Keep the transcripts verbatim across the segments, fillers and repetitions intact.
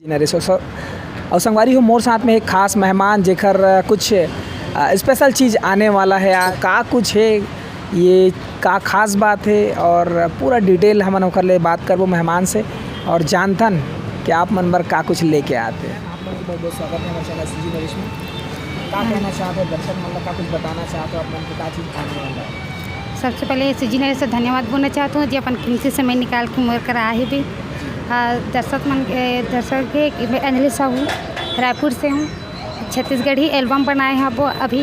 नरेश, और स-, और संगवारी हो, मोर साथ में एक खास मेहमान, जेकर, अ, कुछ, अ, स्पेशल चीज़ आने वाला है। आ, का कुछ है, ये का खास बात है, और पूरा डिटेल हमन ओकर ले बात करबो मेहमान से, और जानथन कि आप मन बर का कुछ लेके आते हैं। आप मन के बहुत बहुत स्वागत है हमारे चैनल सीजी नरेश में। का कहना चाहते हो दर्शक मन ला, का कुछ बताना चाहते हो आप मन के, का चीज़ आने वाला है? सबसे पहले सीजी नरेश से धन्यवाद बोलना चाहता हूँ जी, अपन कीमती समय निकाल के मोर करा आए भी। आ, दर्शक मन, ए, दर्शक के, मैं अंजलि साहू, रायपुर से हूँ। छत्तीसगढ़ी एल्बम बनाए हैं वो अभी।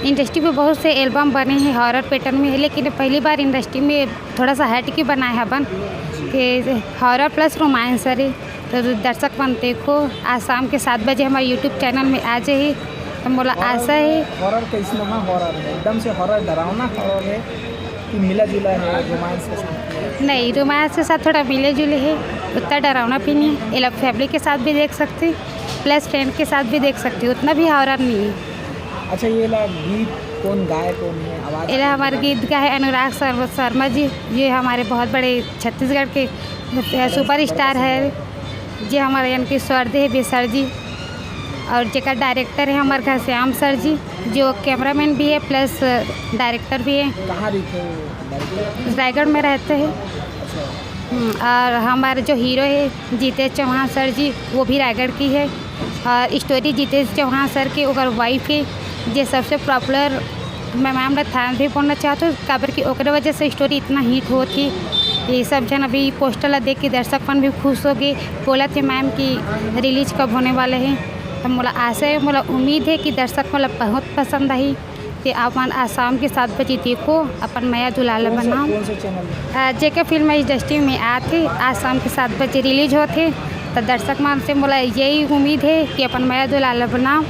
इंडस्ट्री में बहुत से एल्बम बने हैं हॉरर पैटर्न में, लेकिन पहली बार इंडस्ट्री में थोड़ा सा हट के बनाए हैं अपन, कि हॉरर प्लस रोमांस है। तो दर्शक मन देखो, आज शाम के सात बजे हमारे YouTube चैनल में आ जाही। तो मोला आशा है। हॉरर कैसना है? हॉरर है, एकदम से हॉरर, डरावना हॉरर है कि मिला जुला है रोमांस के साथ? नहीं, रोमांस के साथ थोड़ा मिले जुले है, उतना डरावना भी नहीं है। एला फैमिली के साथ भी देख सकते, प्लस फ्रेंड के साथ भी देख सकते, उतना भी हॉरर नहीं है। अच्छा, ये ला गीत कौन गाए, कौन है, आवाज़ एला कौन हमारे है? गीत गाए अनुराग शर्मा, शर्मा जी, ये हमारे बहुत बड़े छत्तीसगढ़ के सुपरस्टार है, जे हमारे यानी कि स्वर्गीय बेसर जी, और जेकर डायरेक्टर है हमारे घनश्याम सर जी, जो कैमरामैन भी है प्लस डायरेक्टर भी है। कहाँ रहते हो? रायगढ़ में रहते हैं। अच्छा। हम्म, और हमारे जो हीरो है जीतेश चौहान सर जी, वो भी रायगढ़ की है। और स्टोरी जीतेश चौहान सर के ओकर वाइफ है, जे सबसे पॉपुलर, मैं मैम ला थैंक्स भी बोलना चाहत हूँ, काबर कि ओकरे वजह से स्टोरी इतना हिट होत ही। ये सब जन अभी पोस्टर ला देख के दर्शक मन भी खुश हो गए, बोलत हे मैम कि रिलीज कब होने वाले हैं। तो मोला आशा है, मोला उम्मीद है कि दर्शक मन ला बहुत पसंद आही। ते आप मन आज शाम के सात बजे देखो, अपन मया दुलाल कौन सा, बनाओ। कौन सा चैनल है? अ, जेके फिल्म इंडस्ट्री में आथे, आज शाम के सात बजे रिलीज होथे। तो दर्शक मन से मोला यही उम्मीद है कि अपन मया दुलाल बनाओ,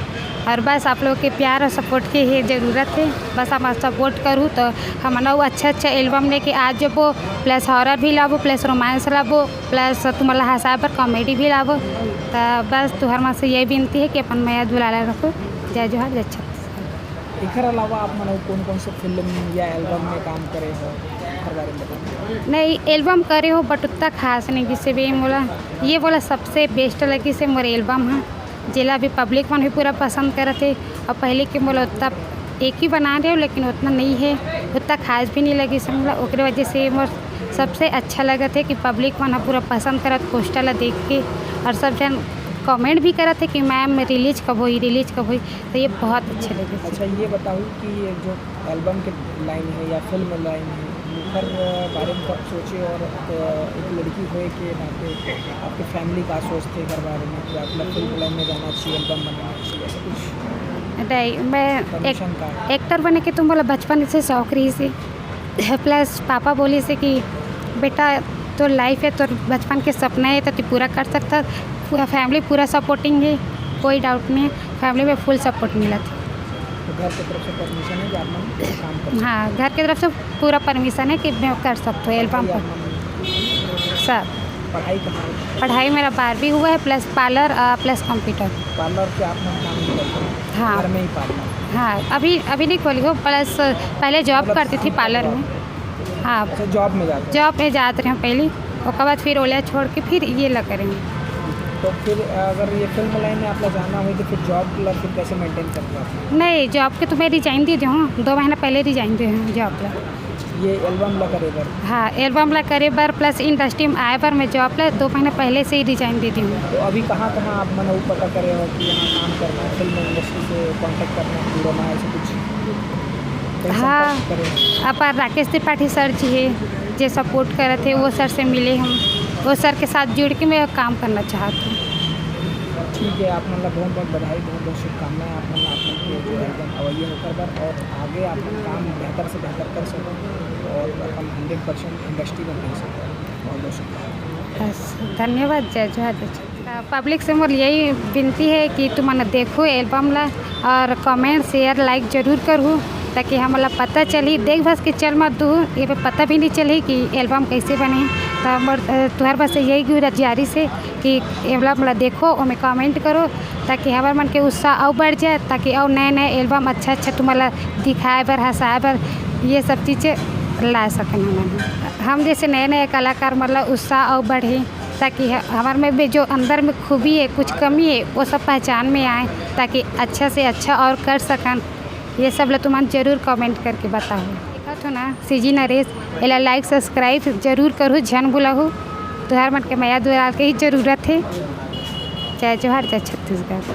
और बस आप लोग के प्यार और सपोर्ट के ही ज़रूरत है। बस आप सपोर्ट करूँ तो हम अउ अच्छा अच्छा एल्बम लेके आ जाबो, प्लस हॉरर भी लाबो, प्लस रोमांस लाबो, प्लस तुम्हारा हंसाए पर कॉमेडी भी लाबो। तो बस तुहर मन से यही विनती है कि अपन मया दुलाल रखो। जय जोहार, जय छत्तीसगढ़। एकर अलावा आप मन अउ कौन कौन से फिल्म या एल्बम में काम करे हो, हर बारे में बताओ। नहीं, एल्बम करे हो, बट उतना खास नहीं, किसे भी मोला ये बोला सबसे बेस्ट लगी से मोर एल्बम है, जेला अभी पब्लिक मन भी पूरा पसंद करत है। और पहले के मोला उतना एक ही बना रहे हो, लेकिन उतना नहीं है, उतना खास भी नहीं लगी से मोला। ओकरे वजह से मोर सबसे अच्छा लगत है कि पब्लिक मन ह पूरा पसंद करत पोस्टर ला देख के, और सब जन कमेंट भी करत है कि मैम रिलीज कब होई, रिलीज कब होई। तो ये बहुत अच्छे लगे। अच्छा, ये बताओ कि ये जो एल्बम के लाइन है या फिल्म लाइन है, ओकर बारे में कब सोचे, और एक, एक लड़की होए के नाते आपके फैमिली का सोचते एकर बारे में कि आप लोग फिल्म लाइन में जाना चाहिए, एल्बम बनाना चाहिए, ऐसा कुछ नहीं, मैं एक, परमिशन का? एक्टर बने के तो मोला बचपन से शौक रही से। प्लस पापा बोली से कि बेटा, तोर लाइफ है, तोर बचपन के सपना है, तो तू पूरा कर सकता। पूरा फैमिली पूरा सपोर्टिंग है, कोई डाउट नहीं है, फैमिली में फुल सपोर्ट मिला था। तो घर की तरफ से परमिशन है कि आप लोग काम कर सकते? हाँ, घर की तरफ से पूरा परमिशन है कि मैं कर सकता हूँ एल्बम या पर। आप लोग सब। पढ़ाई कहाँ है? पढ़ाई मेरा बारहवीं हुआ है, प्लस पार्लर, अ, प्लस कंप्यूटर। पार्लर के आप लोग काम नहीं करते? हाँ। घर में ही पार्लर? हाँ, अभी, अभी नहीं खोली हूँ, प्लस पहले जॉब मतलब करती थी पार्लर में। हाँ। अच्छा, जॉब में जाते हो? जॉब में जात रहे हूँ पहले, ओकर बाद फिर ओला छोड़ के फिर ये ला करेंगे। तो फिर अगर ये फिल्म लाइन में आप लोग जाना हो तो फिर जॉब ला फिर कैसे मेंटेन करते हो आप? नहीं, जॉब के तो मैं रिजाइन दे दी हूँ, दो महीना पहले रिजाइन दे हूँ जॉब ला। ये एल्बम ला करे बर? हाँ, एल्बम ला करे बर प्लस इंडस्ट्री में आए बर मैं जॉब ला दो महीना पहले से ही रिजाइन दे दी हूँ। तो अभी कहाँ कहाँ आप मन वो पता करे हो कि यहाँ काम करना है, फिल्म इंडस्ट्री से कॉन्टैक्ट करना है, जुड़ना है, ऐसे कुछ? कोई हाँ, संपर्क करे हो? अपन राकेश त्रिपाठी सर जी है, जे सपोर्ट करत है, वो सर से मिले हम, वो सर के साथ जुड़ के मैं काम करना चाहती हूँ। ठीक है, आप मन ला बहुत बहुत बधाई, बहुत बहुत शुभकामनाएं आप मन ला, आप मन के जो एल्बम अवैया ओकर बर, और आगे आप मन काम बेहतर से बेहतर कर सको और अपन हंड्रेड परसेंट इंडस्ट्री में भेज सको। बहुत बहुत शुभकामनाएं। बस, धन्यवाद, जय जोहार, जय छत्तीसगढ़। पब्लिक से मोर यही विनती है कि तुमन देखो एल्बम ला और कमेंट, शेयर, लाइक जरूर करहू, ताकि हमला पता चली। देख भस के चल मत दू, ये पे पता भी नहीं चली कि एल्बम कैसे बने। तो मोर, अ, तुहर बस यही गुजारिश है कि एल्बम ला देखो, ओमे कमेंट करो, ताकि हमर मन के उत्साह अउ बढ़ जाए, ताकि अउ नए नए एल्बम अच्छा अच्छा तुमन ला दिखाए बर, हंसाए बर, ये सब चीज़ें ला सकन हमन। हम जैसे नए नए कलाकार मन ला उत्साह अउ बढ़े। ताकि ह-, हमर में भी जो अंदर में खूबी है, कुछ कमी है, वो सब पहचान में आए, ताकि अच्छा से अच्छा और कर सकन। ये सब ला तुमन जरूर comment करके बताओ। देखत हो ना, सीजी नरेश, एला like subscribe जरूर करहु, झन भुलाहु। तुहर मन के मया दुलार के ही जरूरत है। जय जोहार, जय छत्तीसगढ़।